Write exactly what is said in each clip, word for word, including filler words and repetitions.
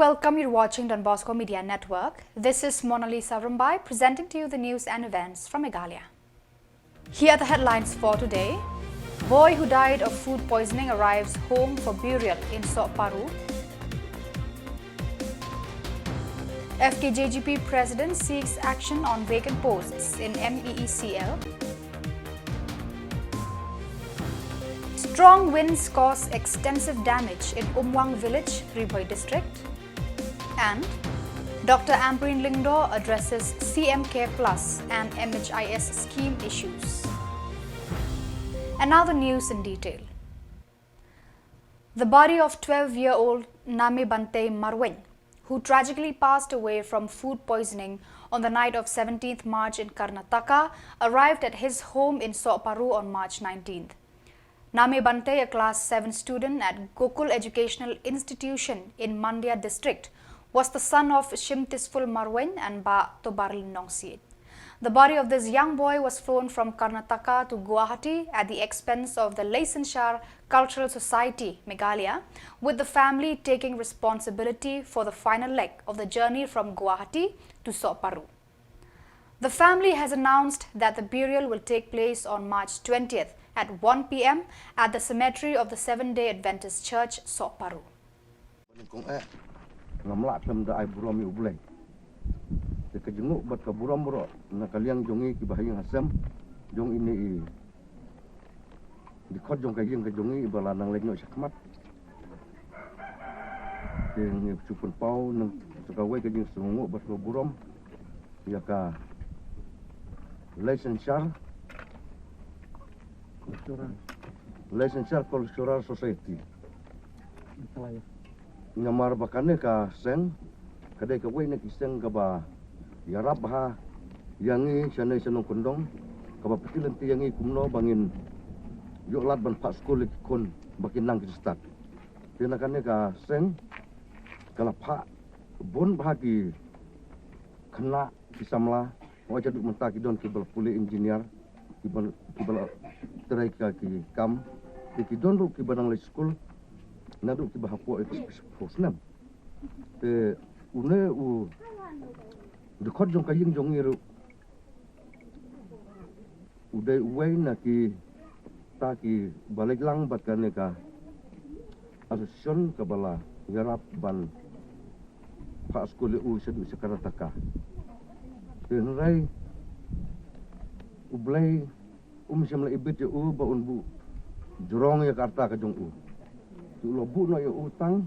Welcome, you're watching Don Bosco Media Network. This is Monalisa Rumbai presenting to you the news and events from Meghalaya. Here are the headlines for today. Boy who died of food poisoning arrives home for burial in Sohparu. F K J G P president seeks action on vacant posts in M E E C L. Strong winds cause extensive damage in Umwang village, Ri Bhoi district. And Doctor Ampareen Lyngdoh addresses C M Care Plus and M H I S scheme issues. And now the news in detail. The body of twelve-year-old Name Bantei Marwein, who tragically passed away from food poisoning on the night of seventeenth March in Karnataka, arrived at his home in Sohparu on March nineteenth. Name Bantei, a class seven student at Gokul Educational Institution in Mandya district, was the son of Shimtisful Marwein and Bah Tobarlin Nongsiej. The body of this young boy was flown from Karnataka to Guwahati at the expense of the Leisanshar Cultural Society, Meghalaya, with the family taking responsibility for the final leg of the journey from Guwahati to Sohparu. The family has announced that the burial will take place on March twentieth at one p m at the cemetery of the Seventh-day Adventist Church, Sohparu. Ba nyngkong eh, ngam lah khlem da ai burom ïa U Blei. Te ka jingngooh bad ka burom baroh na ka liang jong ngi kiba ha ïing ha sem jong ine i dkhot jong ka ïing ka jong ngi iba la nang leit noh shakhmat. Te ngi shu pynpaw nang sa kawei ka jingsngewbha bad ka burom ïa ka Leisanshar, Leisanshar Cultural Society. Namar ba kane ka seng ka dei kawei na ki seng kaba ïarap bha ïa ngi shane sha nongkyndong, kaba pynlong ïa ngi kumno ba ngin ïoh lad ban phah skul ïa ki khun ba kin nang ki stad. Te na kane ka seng ka la phah bun bha ki khynnah ki samla, hooid, haduh mynta ki don kiba la pule engineer, kiba, kiba la trei ka ki kam, te ki don ruh kiba nang leit skul, naduh kiba hapoh ïa ka spis phew snem. Te une u dkhot jong ka ïing jong ngi ruh u dei uwei na kita kiba leit lang bad kane ka association kaba la ïarap ban phah skul ïa u shaduh sha Karnataka. Te hynrei U Blei um shym la ibit ïa u ba un buh jrong ïa ka rta ka jong u. Te u la buh noh ïa u tang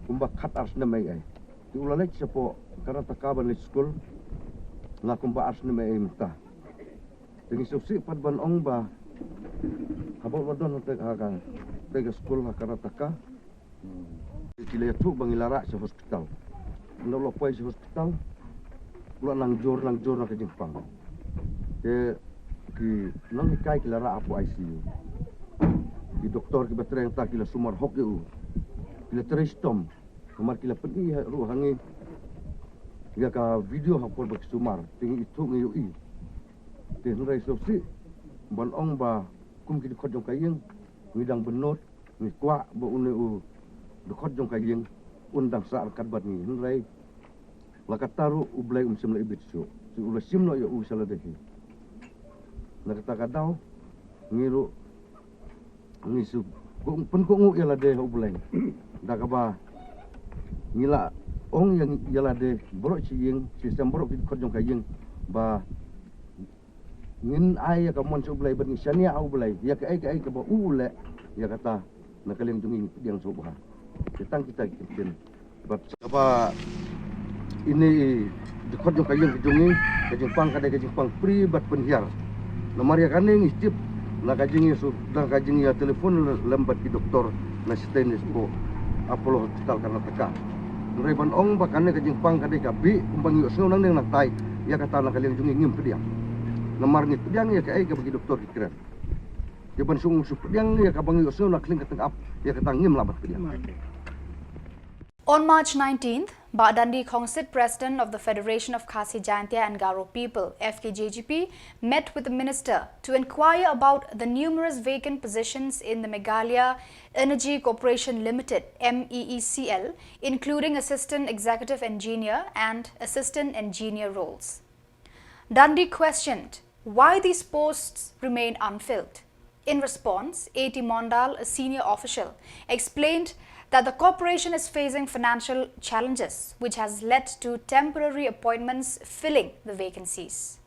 kumba khatar snem ei ei. Te u la leit shapoh Karnataka ban leit skul na kumba ar snem ei ei mynta. Te ngi sngewsih pat ban ong ba haba u la don ha ka, ha ka skul ha Karnataka, ki la ïathuh ba ngi la rah sha hospital. Ynda u la poi sha hospital u la nang jur nang jur na ka jingpang. Te ki nonghikai ki la rah hapoh I C U. Ki doktor kiba trei hangta ki la sumar hok ïa u, ki la trei shitom. Namar ki la pyni ruh ha ngi ïa ka video ha por ba ki sumar, te ngi ithuh ngi ïohi. Te hynrei sngewsih ban ong ba kum ki dkhot jong ka ïing ngi dang bynnud, ngi kwah ba une u dkhot jong ka ïing un dang sah ryngkat bad ngi, hynrei la katta ruh U Blei um shym la ibit shuh. Te u la shim noh ïa u sha lade hi. Na kata ka daw ngi ruh ngi shu pynkohnguh ïa lade ha U Blei da kaba ngi la ong ïa, ïa lade baroh shi ïing shi sem, baroh ki dkhot jong ka ïing ba ngin ai ïa ka mon sha U Blei bad ngi shaniah ha U Blei ïa kaei kaei kaba u u leh. Ïa kata na ka liang jong ngi ngi pdiang sngewbha. Te tang kita ki ktien. Bad kaba ine i dkhot jong ka ïing ka jong ngi, ka jingpang ka dei ka jingpang free bad pynhiar. Namar ïa kane ngi tip na ka jingïashu, na ka jingïa telephone lem bad ki doktor na shatei ne shapoh Apollo Hospital Karnataka. Hynrei ban ong ba kane ka jingpang ka dei ka bih kumba ngi ïohsngew nangne nangtai, ïa kata na ka liang jong ngi ngim pdiang. Namar ngi pdiang ïa kaei kaba ki doktor ki kren. Te ban shu, shu pdiang ïa kaba ngi ïohsngew na ka liang ka tnga ap, ïa kata ngim lah ban pdiang. On March nineteenth, Bah Dandi Khongsit, President of the Federation of Khasi Jaintia and Garo People, F K J G P, met with the minister to inquire about the numerous vacant positions in the Meghalaya Energy Corporation Limited, M E E C L, including Assistant Executive Engineer and Assistant Engineer roles. Dandi questioned why these posts remain unfilled. In response, A T Mondal, a senior official, explained that the corporation is facing financial challenges, which has led to temporary appointments filling the vacancies.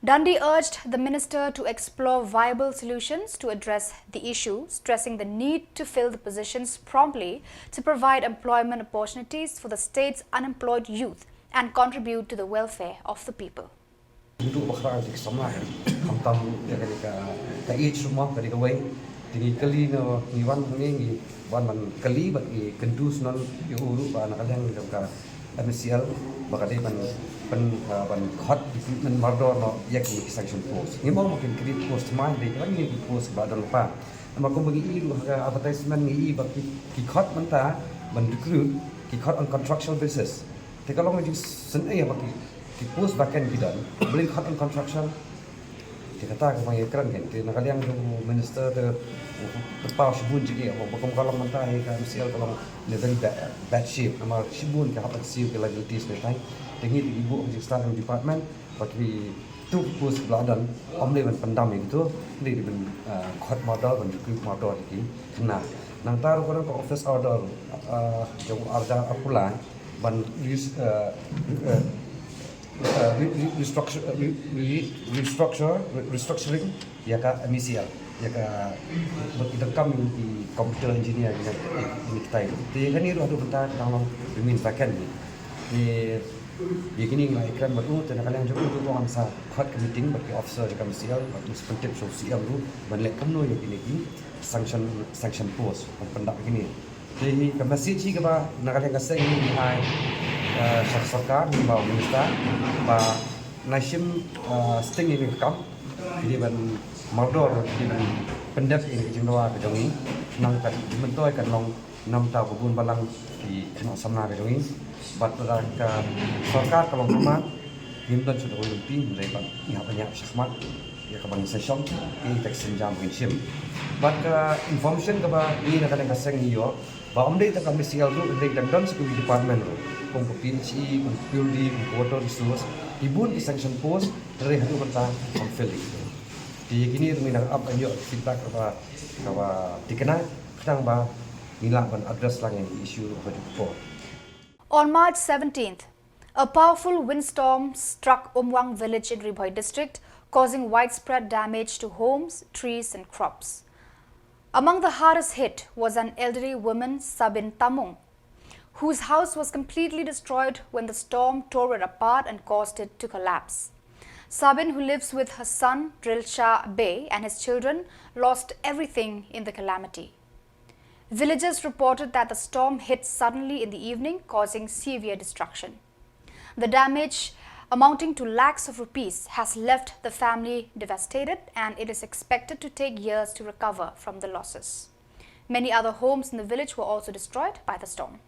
Dandi urged the minister to explore viable solutions to address the issue, stressing the need to fill the positions promptly to provide employment opportunities for the state's unemployed youth and contribute to the welfare of the people. Ngi duh bakla ïa ki samla, khamtam ïa kane ka, ka age ruh mo, kane kawei. Te ngi kylli, ngi wan hangne, ngi wan ban kylli bad ngi kyntu shnong ïa u ruh ba na ka liang jong ka M E C L ba ka dei ban, ban, ban khot recruitment mardor noh ïa ki sanction post. Ngi ong ba kin create post thymmai, dei kawei ki post ba don lypa. Namar kumba ngi i ruh ha ka advertisement ngi i ba ki, ki khot mynta ban recruit, ki khot on contractual basis. Te ka long ka jingsngewsih ba ki, ki post vacant ki don, balei khot on contractual. Te kata kaba ngi kren kein, te na ka liang jong u minister te u pynpaw shibun jingeh, ba kum ka long mynta hi ka M C L ka long in a very bad, bad shape, namar shibun ki hap ban siew ki liabilities ne tai. Te ngi te ngi buh ka jingstad jong department ba kito ki post ba la don, ym dei ban pyndam ïa kito, dei ban, ah, khot mardor, ban recruit mardor ïa ki khynnah. Nangta ruh ka don ka office order, ah, jong u Arjun Arpulai ban res-, ah, ah, ah, re-, re-, restructure, re-, re-, restructure, re-, restructuring ïa ka M E C L, ïa ka, ba ki donkam ïa ki computer engineer ïa ki, ïa ki tai. Te ïa kane ruh haduh mynta ka dang long remain vacant. Te ïa kine ngi la ïakren bad u, te na ka liang jong u ruh ngan sa khot ka meeting bad ki officer jong ka M E C L bad ngi sa pyntip sha u C M ruh ban leh kumno ïa kine ki sanction, sanction post ban pyndap ïa kine. Te hi ka message hi kaba na ka liang ka seng ngi ai, eh, sha ka sorkar, ngi ba u minister ba nang shim, eh, sting ïa kane ka kam, ki dei ban mardor, ki dei ban pyndep ïa kane ka jingdawa ka jong ngi. Nang kan myntoi kan long namar ba bun balang ki khynnah samla ka jong ngi. Bad lada ka sorkar ka long khmat, ngim don shuh da kawei lynti, hynrei ban ïa ban ïa shakhmat ïa kaba ngi sa shong, ïa ka seng jam ngin shim. Bad ka information kaba ngi na ka liang ka seng ngi ïoh, ba ym dei tang ka M E C L ruh, hynrei dang don sa kawei department ruh, kum ka P H E, kum ka P W D, kum ka water resource, ki bun ki sanction post, hynrei haduh mynta ym fill ïa ki. Te ïa kine ruh ngi nang ap ban ïoh feedback kaba, kaba thikna, khnang ba ngin lah ban address lang ïa ki issue ruh ha ka por. On March seventeenth, a powerful windstorm struck Umwang village in Ri Bhoi district, causing widespread damage to homes, trees, and crops. Among the hardest hit was an elderly woman, Sabin Tamung, whose house was completely destroyed when the storm tore it apart and caused it to collapse. Sabin, who lives with her son, Drilsha Bey, and his children, lost everything in the calamity. Villagers reported that the storm hit suddenly in the evening, causing severe destruction. The damage, amounting to lakhs of rupees, has left the family devastated, and it is expected to take years to recover from the losses. Many other homes in the village were also destroyed by the storm.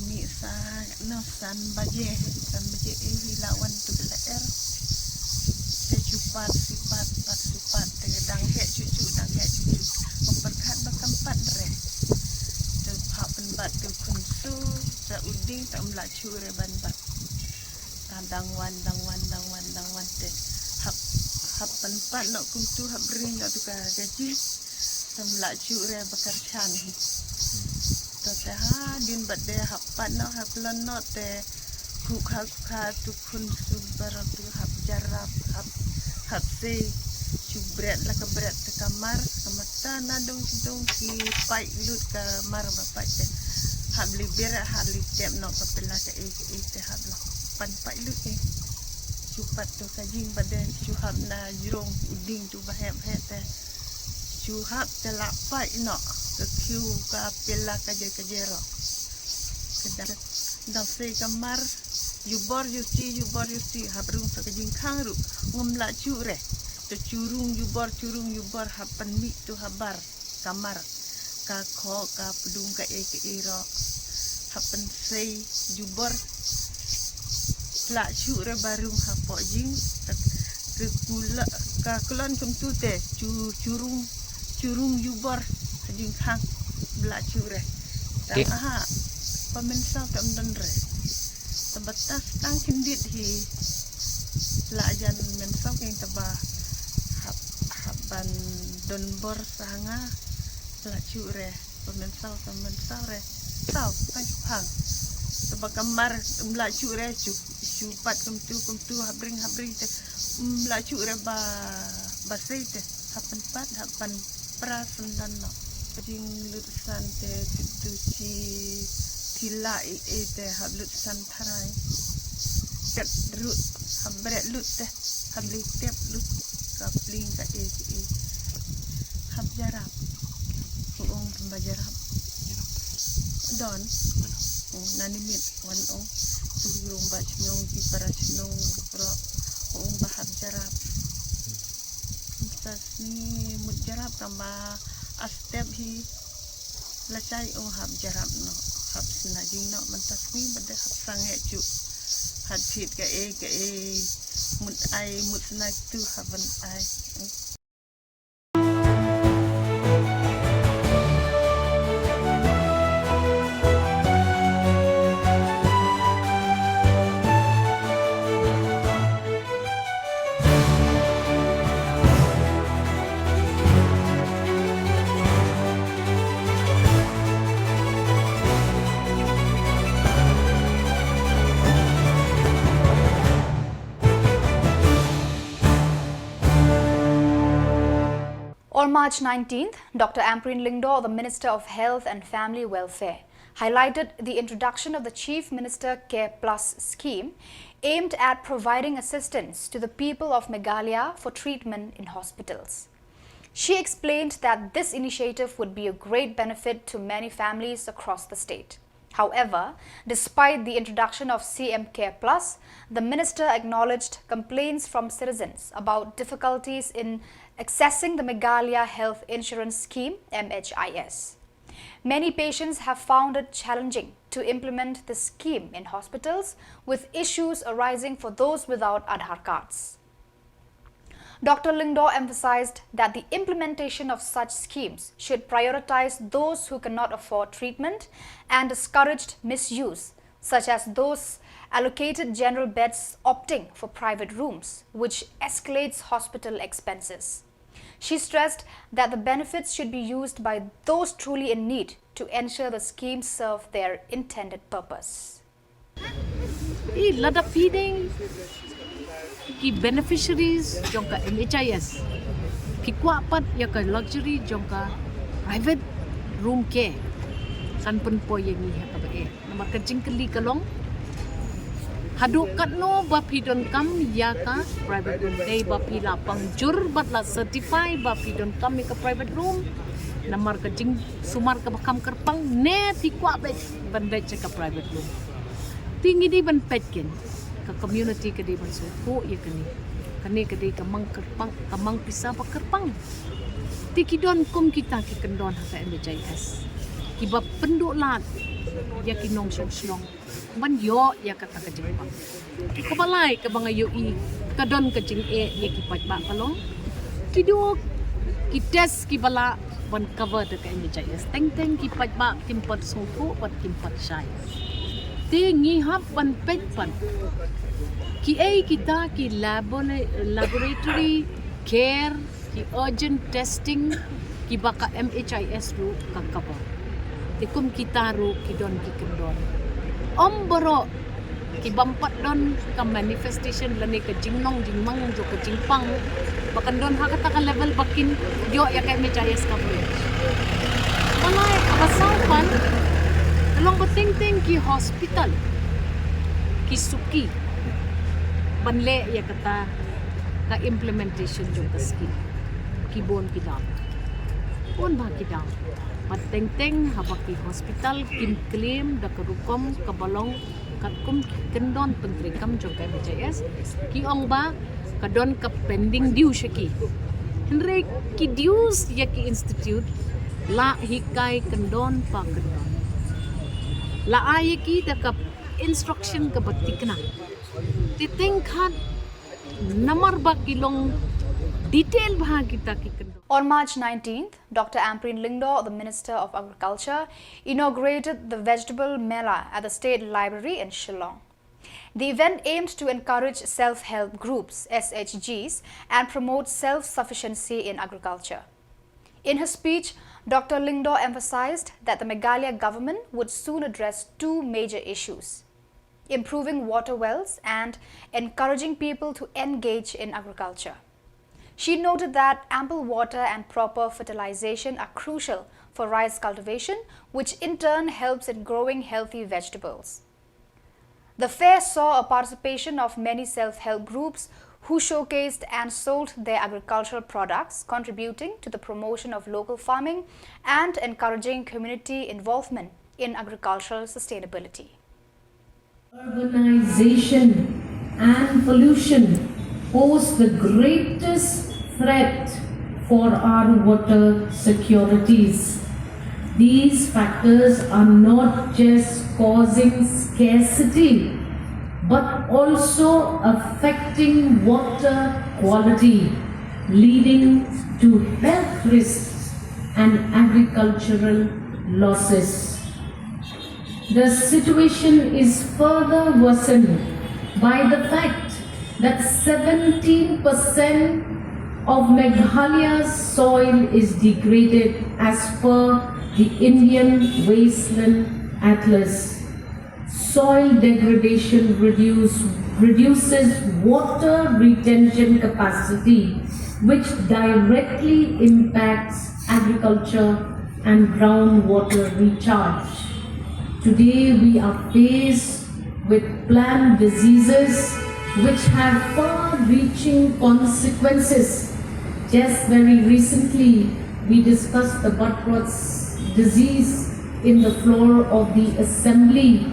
Mih sa no san baje, san baje eh wi la wan tu la er. Te chu pat si pat, pat si pat, te dang heh chuchu, dang heh chuchu. Ngam pyrkhat ba kam pat re. Te pha pynbat te khun su, sa u ding ta um lah chu re ban bat. Ta dang wan, dang wan, dang wan, dang wan te. Hap, hap pynpat noh kum tu, hap ring noh tu ka gaji. Sam lah chu re ba kyrchan hi. To te ha din bad de hap pat noh, hap lon noh te. Khu kha khu kha tu khun su barap tu hap jarap, hap, hap se. Chu bret la ka bret te kamar, ka mata na dong dong ki paih lut kamar ba paih te. Hap li bret, hap li tep noh ka pela ka e, ka e te hap la pan paih lut eh. Chu pat tu ka jing bad de, chu hap na jrong u ding tu ba hep hep te. Chu hap te la paih noh ka khiew ka pela ka je ka je ro. Ka dang, dang se kamar, ju bor ju si, ju bor ju si, hap rung sa ka jingkhang ruh, ngam lah chu re. Te chu rung ju bor, chu rung ju bor, hap pan mih tu habar kamar. Ka khoh, ka pdung, ka e, ka e rok. Hap pynsei jubor. Lah shu re barum hapoh jing. Ka, ka kula, ka kulon kumtu te. Chu, churung, churung jubor. Jing khang. Lah shu re. Tang aha. Pamensau tam don re. Taba tas tang khindit hi. Lah jan mensau keng taba. Hap, hap ban don bor sanga. Lah shu re. Pamensau, pamensau re. Sau, tang phang. Taba kamar, mla shu re, shu, shu pat kumtu, kumtu, habring, habring te. Mla shu re ba, ba sei te. Hapan pat, hapan pra sendan no. Jing lut san te, tu, tu chi, chi la i e te, hap lut san tharai. Tet rut, hap bret lut te, hap li tep lut. Ka pling ka e, ka e. Hap jarap. Ong ba jarap. Don. Oh, nani mit wan ong. Tu rung ba chnong ki para chnong ro. Ong ba hap jarap. Mynta sngi mut jarap tang ba a step hi. La chai ong hap jarap no. Hap sna jing no mynta sngi ba de hap sang e chu. Hap thit ka e ka e. Mut ai mut sna tu hap ban ai. On March nineteenth, Doctor Ampareen Lyngdoh, the Minister of Health and Family Welfare, highlighted the introduction of the Chief Minister Care Plus scheme aimed at providing assistance to the people of Meghalaya for treatment in hospitals. She explained that this initiative would be a great benefit to many families across the state. However, despite the introduction of C M Care Plus, the minister acknowledged complaints from citizens about difficulties in accessing the Meghalaya Health Insurance Scheme, M H I S. Many patients have found it challenging to implement the scheme in hospitals, with issues arising for those without Aadhaar cards. Doctor Lyngdoh emphasized that the implementation of such schemes should prioritize those who cannot afford treatment and discouraged misuse, such as those allocated general beds opting for private rooms, which escalates hospital expenses. She stressed that the benefits should be used by those truly in need to ensure the schemes serve their intended purpose. I lada phi dei ki beneficiaries jong ka M H I S, phi kwah pat ïa ka luxury jong ka private room care, kan pynpoi ïa ngi ha kaba eh. Namar ka jingkylli ka long, haduh katno ba phi donkam ïa ka private room? Dei ba phi la pang jur bad la certify ba phi donkam ïa ka private room, namar ka jingsumar kaba kham kyrpang, ne phi kwah beit ban leit sha ka private room? Te ngi dei ban peit keiñ, ka community ka dei ban sngewthuh ïa kane. Kane ka dei ka mang kyrpang, ka mang pisa ba kyrpang. Te ki don kum kita ki kyndon ha ka M H I S kiba pynduh lad ïa ki nongshong shnong ban ïoh ïa kata ka jingpang. Kaba lai kaba nga ïohi ka don ka jingeh ïa ki paidbah ka long, ki duh ki test kiba lah ban cover da ka M H I S. Teng teng ki paidbah kim pat sngewthuh bad kim pat shai. Te ngi hap ban peit pat kiei kita ki labora-, laboratory care, ki urgent testing kiba ka M H I S ruh ka cover. Te kum kita ruh ki don ki kyndon. Ym baroh ki bym pat don ka manifestation lane ka jingnong jingmang jong ka jingpang ba kan don ha kata ka level ba kin ïoh ïa ka M H I S coverage. Balei? Kaba saw pat ka long ba teng teng ki hospital ki suki ban leh ïa kata ka implementation jong ka scheme. Ki bun ki dang, bun bha ki dang. Bad teng teng haba ki hospital kin claim da ka rukom kaba long katkum ki kyndon pyntreikam jong ka M H I S, ki ong ba ka don ka pending due sha ki. Hynrei ki dues ïa ki institute La hikai kyndon pa kyndon. La ai ïa ki da ka instruction kaba thikna. Te teng khat namar ba ki long detail bha kita ki kyndon. On March nineteenth, Doctor Ampareen Lyngdoh, the Minister of Agriculture, inaugurated the Vegetable Mela at the State Library in Shillong. The event aimed to encourage self-help groups, S H Gs, and promote self-sufficiency in agriculture. In her speech, Doctor Lyngdoh emphasized that the Meghalaya government would soon address two major issues: improving water wells and encouraging people to engage in agriculture. She noted that ample water and proper fertilization are crucial for rice cultivation, which in turn helps in growing healthy vegetables. The fair saw a participation of many self-help groups who showcased and sold their agricultural products, contributing to the promotion of local farming and encouraging community involvement in agricultural sustainability. Urbanization and pollution pose the greatest threat for our water securities. These factors are not just causing scarcity, but also affecting water quality, leading to health risks and agricultural losses. The situation is further worsened by the fact that seventeen percent of Meghalaya's soil is degraded as per the Indian Wasteland Atlas. Soil degradation reduce, reduces water retention capacity, which directly impacts agriculture and groundwater recharge. Today, we are faced with plant diseases which have far-reaching consequences. Just very recently, we discussed the bud rot disease in the floor of the assembly,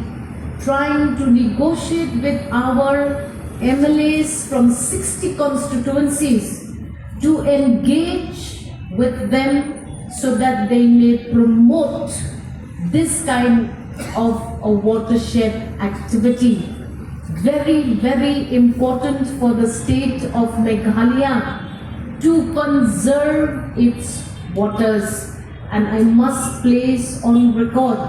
trying to negotiate with our M L As from sixty constituencies to engage with them so that they may promote this kind of a watershed activity. Very, very important for the state of Meghalaya to conserve its waters. And I must place on record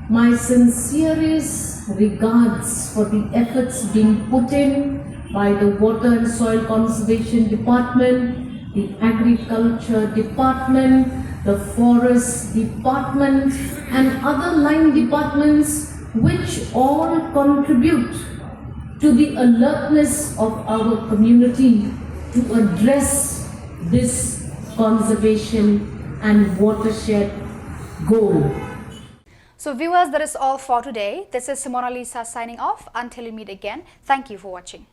my sincerest regards for the efforts being put in by the Water and Soil Conservation Department, the Agriculture Department, the Forest Department, and other line departments, which all contribute to the alertness of our community to address this conservation and watershed goal. So viewers, that is all for today. This is Simona Lisa signing off. Until we meet again, thank you for watching.